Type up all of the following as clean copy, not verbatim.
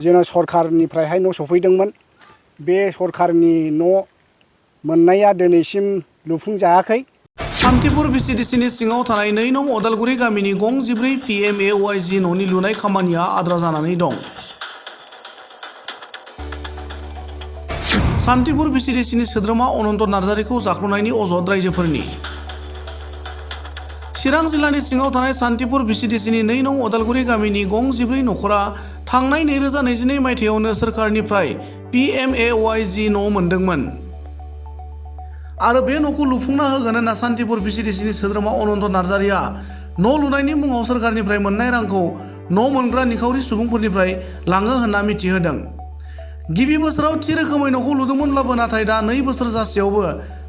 जोंना सरकारनिफ्रायहाय न' सफैदोंमोन। बे सरकारनि न' मोननाया दिनैसिम लुफुंजायाखै। सान्तिपुर VCDCनि सिङाव थानाय 2 नं अदालगुरि गामिनि गं 14 PMAOIG न'नि लुनाय खामानिया आद्रा जानानै दं। सान्तिपुर VCDCनि सोद्रोमा अनन्त नार्जारिखौ जाख्ल'नायनि अजद रायजोफोरनि। चिरां जिल्लानि सिङाव थानाय सान्तिपुर VCDCनि 2 नं अदालगुरि गामिनि गं 14 नखरा थांनाय 2022 मायथाइयावनो सोरखारनिफ्राय PMAOIG न' मोनदोंमोन आरो बे न'खौ लुफुंना होगोन होनना सान्तिपुर VCDCनि सोद्रोमा अनन्त नार्जारिया न' लुनायनि मुङाव सोरखारनिफ्राय मोननाय रांखौ न' मोनग्रा निखावरि सुबुंफोरनिफ्राय लाङो होनना मिथिहोदों। गिबि बोसोराव थि रोखोमै न'खौ लुदोंमोनब्लाबो नाथाय दा 2 बोसोर जासेयावबो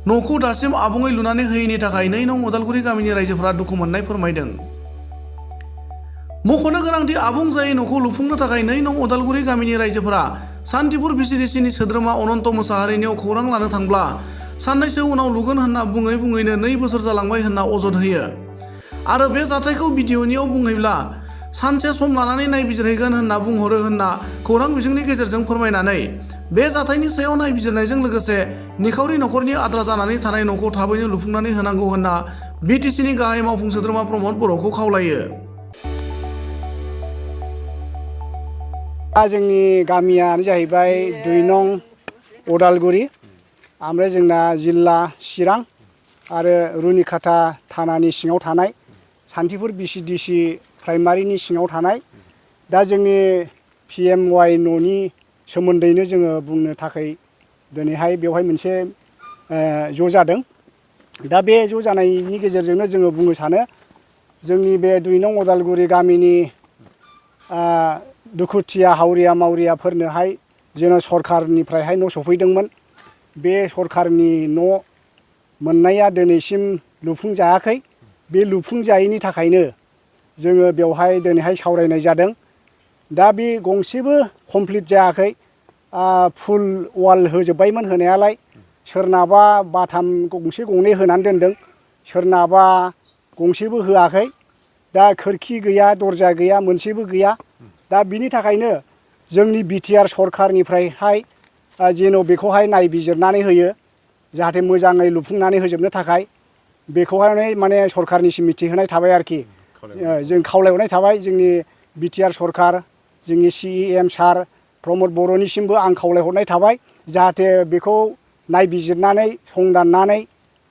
न'खौ दासिम आबुङै लुनानै होयैनि थाखाय 2 नं अदालगुरि गामिनि रायजोफोरा दुखु मोननाय फोरमायदों। मख'नो गोनांदि आबुं जायै न'खौ लुफुंनो थाखाय 2 नं अदालगुरि गामिनि रायजोफोरा सान्तिपुर VCDCनि सोद्रोमा अनन्त मोसाहारिनियाव खौरां लानो थांब्ला साननैसो उनाव लुगोन होनना बुङैनो 2 बोसोर जालांबाय होनना अजद होयो आरो बे जाथायखौ भिडिअ'नियाव बुंहैब्ला सानसे सम लानानै नायबिजिरहैगोन होनना बुंहरो होनना खौरां बिजोंनि गेजेरजों फोरमायनानै बे जाथायनि सायाव नायबिजिरनायजों लोगोसे निखावरि नखरनि आद्रा जानानै थानाय न'खौ थाबैनो लुफुंनानै होनांगौ होनना BTCनि गाहाय मावफुं सोद्रोमा प्रमद बर'खौ खावलायो। जोंनि गामियानो जाहैबाय 2 नं अदालगुरि, ओमफ्राय जोंना जिल्ला चिरां आरो रुनिखाता थानानि सिङाव थानाय सान्तिपुर VCDC प्राइमारिनि सिङाव थानाय। दा जोंनि PMY न'नि सोमोन्दैनो जोङो बुंनो थाखाय दिनैहाय बेवहाय मोनसे ज' जादों। दा बे ज' जानायनि गेजेरजोंनो जोङो बुंनो सानो जोंनि बे 2 नं अदालगुरि गामिनि दुखुथिया हावरिया मावरियाफोरनोहाय जोङो सरकारनिफ्रायहाय न' सफैदोंमोन। बे सरकारनि न' मोननाया दिनैसिम लुफुंजायाखै। बे लुफुंजायैनि थाखायनो जोङो बेवहाय दिनैहाय सावरायनाय जादों। दा बे गंसेबो कमप्लिट जायाखै। फुल वाल होजोब्बायमोन होनायालाय, सोरनाबा बाथाम गंसे गंनै होनानै दोनदों, सोरनाबा गंसेबो होआखै। दा खोरखि गैया, दरजा गैया, मोनसेबो गैया। दा बिनि थाखायनो जोंनि BTR सरकारनिफ्रायहाय जेन' बेखौहाय नायबिजिरनानै होयो, जाहाथे मोजाङै लुफुंनानै होजोबनो थाखाय बेखौहाय माने सरकारनिसिम मिथिहोनाय थाबाय आरोखि। जों खावलायहरनाय थाबाय जोंनि BTR सरकार, जोंनि CEM सार प्रमद बर'निसिमबो आं खावलायहरनाय थाबाय जाहाथे बेखौ नायबिजिरनानै संदाननानै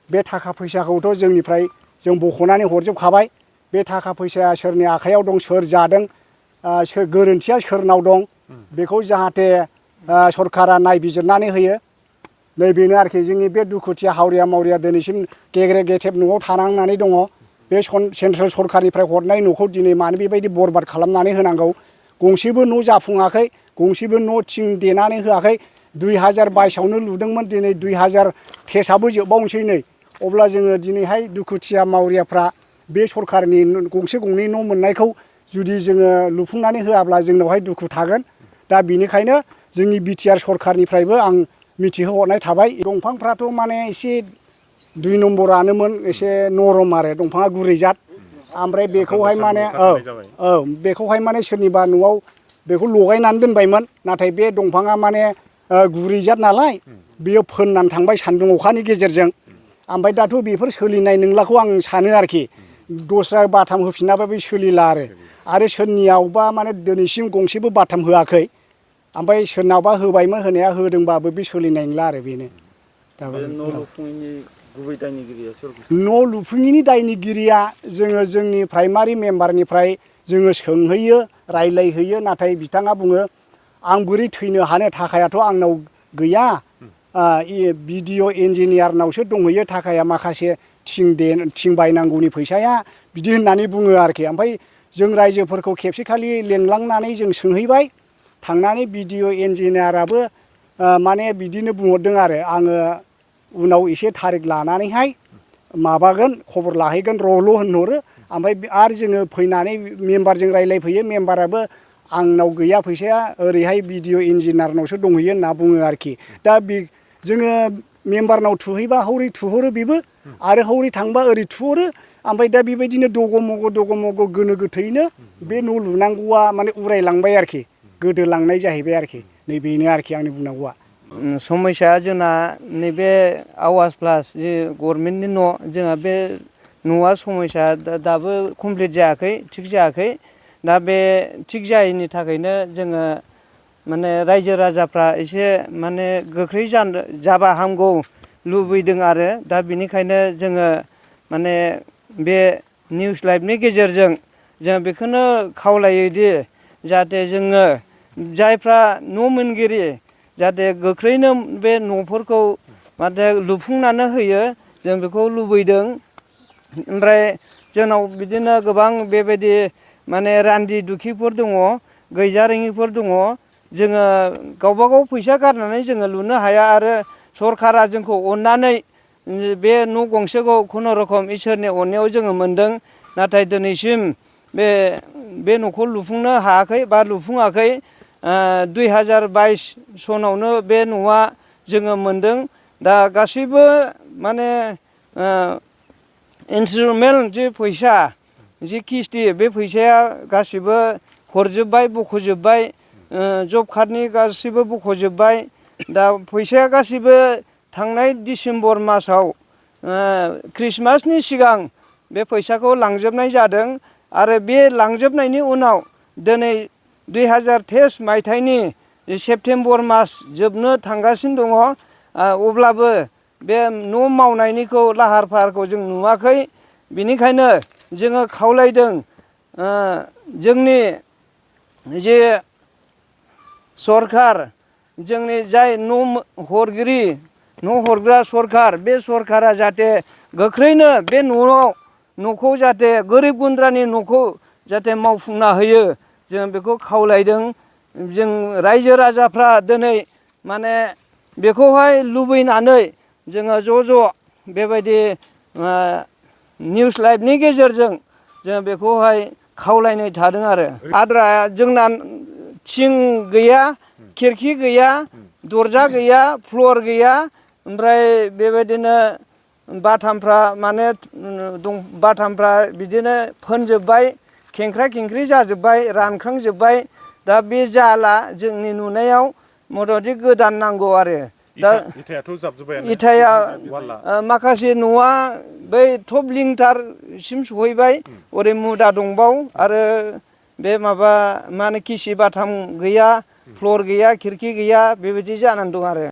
बे थाखा फैसाखौथ' जोंनिफ्राय जों बख'नानै हरजोबखाबाय। बे थाखा फैसाया सोरनि आखायाव दं, सोर जादों, गोरोन्थिया सोरनाव दं, बेखौ जाहाथे सरकारा नायबिजिरनानै होयो। नैबेनो आरोखि जोंनि बे दुखुथिया हावरिया मावरिया दिनैसिम गेग्रे गेथेब न'आव थानांनानै दङ। बे सेन्ट्रेल सरकारनिफ्राय हरनाय न'खौ दिनै मानो बेबायदि बरबाद खालामनानै होनांगौ। गंसेबो न' जाफुङाखै, गंसेबो न' थिं देनानै होआखै। 2022आवनो लुदोंमोन, दिनै 2023आबो जोबबावनोसै नै। अब्ला जोङो दिनैहाय दुखुथिया मावरियाफ्रा बे सरकारनि गंसे गंनै न' मोननायखौ जुदि जोङो लुफुंनानै होआब्ला जोंनावहाय दुखु थागोन। दा बेनिखायनो जोंनि BTR सरकारनिफ्रायबो आं मिथिहोहरनाय थाबाय। दंफांफ्राथ' माने एसे 2 नम्बरानोमोन, एसे नरम आरो दंफाङा गुरै जात। ओमफ्राय बेखौहाय माने बेखौहाय माने सोरनिबा न'आव बेखौ लगायनानै दोनबायमोन। नाथाय बे दंफाङा माने गुरै जात नालाय बेयो फोननानै थांबाय सान्दुं अखानि गेजेरजों। ओमफ्राय दाथ' बेफोर सोलिनाय नंलाखौ आं सानो आरोखि। दस्रा बाथाम होफिनाबा बे सोलिला आरो सोरनियावबा माने दिनैसिम गंसेबो बाथाम होआखै। ओमफ्राय सोरनावबा होबायमोन, होनाया होदोंबाबो बे सोलिनाय नंला आरो बेनो। न' लुफुङैनि गुबै दायनिगिरिया सोर? न' लुफुङैनि दायनिगिरिया जोङो जोंनि प्राइमारि मेम्बारनिफ्राय जोङो सोंहैयो, रायलायहैयो। नाथाय बिथाङा बुङो आं बोरै थैनो हानो, थाखायाथ' आंनाव गैया। BDO इन्जिनियारनावसो दंहैयो थाखाया, माखासे थिं बायनांगौनि फैसाया, बिदि होननानै बुङो आरोखि। ओमफ्राय जों रायजोफोरखौ खेबसेखालि लेंलांनानै जों सोंहैबाय। थांनानै BDO इन्जिनियाराबो माने बिदिनो बुंहरदों आरो आङो उनाव एसे थारिख लानानैहाय माबागोन, खबर लाहैगोन र'ल' होनहरो। ओमफ्राय आरो जोङो फैनानै मेम्बारजों रायलायफैयो। मेम्बाराबो आंनाव गैया फैसाया, ओरैहाय BDO इन्जिनियारनावसो दंहैयो होनना बुङो आरोखि। दा जोङो मेम्बारनाव थुहैबा हौरै थुहरो बेबो, आरो हौरै थांबा ओरै थुहरो। ओमफ्राय दा बेबायदिनो दग' मग' गोनो गोथोयैनो बे न' लुनांगौआ माने उरायलांबाय आरोखि। गोदोलांनाय जाहैबाय आरोखि नैबेनो आरोखि आंनि बुंनांगौआ। समस्याया जोंना नैबे आवास प्लास जे गभर्नमेन्टनि न' जोंहा बे न'आ समस्या दाबो कमप्लिट जायाखै, थिग जायाखै। दा बे थिग जायैनि थाखायनो जोङो माने रायजो राजाफ्रा एसे माने गोख्रै जाबा हामगौ लुबैदों आरो दा बिनिखायनो जोङो माने बे निउस लाइभनि गेजेरजों जों बेखौनो खावलायोदि जाहाथे जोङो जायफ्रा न' मोनगिरि जाहाथे गोख्रैनो बे न'फोरखौ माथे लुफुंनानै होयो जों बेखौ लुबैदों। ओमफ्राय जोंनाव बिदिनो गोबां बेबायदि माने रान्दि दुखिफोर दङ, गैजारोङिफोर दङ। जोङो गावबा गाव फैसा गारनानै जोङो लुनो हाया आरो सरकारा जोंखौ अननानै बे न' गंसेखौ खुनुरुखुम इसोरनि अननायाव जोङो मोनदों। नाथाय दिनैसिम बे न'खौ लुफुंनो हायाखै बा लुफुङाखै। 2022 सनावनो बे न'आ जोङो मोनदों। दा गासैबो माने इन्सटलमेन्ट जे फैसा जि किस्ति बे फैसाया गासिबो हरजोब्बाय, बख'जोब्बाय। जब कार्डनि गासिबो बख'जोब्बाय। दा फैसाया गासिबो थांनाय डिसेम्बर मासाव ख्रिस्टमासनि सिगां बे फैसाखौ लांजोबनाय जादों आरो बे लांजोबनायनि उनाव दिनै 2023 मायथाइनि सेप्तेम्बर मास जोबनो थांगासिनो दङ। अब्लाबो बे न' मावनायनिखौ लाहार फाहारखौ जों नुवाखै। बिनिखायनो जोङो खावलायदों जोंनि जे सरकार, जोंनि जाय न' हरगिरि, न' हरग्रा सरकार, बे सरकारा जाहाथे गोख्रैनो बे न'खौ जाहाथे गोरिब गुन्द्रानि न'खौ जाहाथे मावफुंना होयो जों बेखौ खावलायदों। जों रायजो राजाफ्रा दिनै माने बेखौहाय लुबैनानै जोङो ज' बेबायदि निउस लाइभनि गेजेरजों जों बेखौहाय खावलायनाय थादों आरो। आद्रा जोंना थिं गैया, खिरखि गैया, दरजा गैया, फ्लर गैया। ओमफ्राय बेबायदिनो बाथामफ्रा माने बाथामफ्रा बिदिनो फोनजोब्बाय, खेंख्रा खेंख्रि जाजोब्बाय, रानखांजोब्बाय। दा बे जाला जोंनि नुनायाव मथामथि गोदान नांगौ आरो। दा इथायाथ' जाबजोब्बायानो। इथाया माखासे न'आ बै टप लिंथारसिम सहैबाय। ओरै मुदा दंबाव आरो बे माबा मा होनो किसि बाथाम गैया, फ्लर गैया, खिरखि गैया, बेबायदि जानानै दं आरो।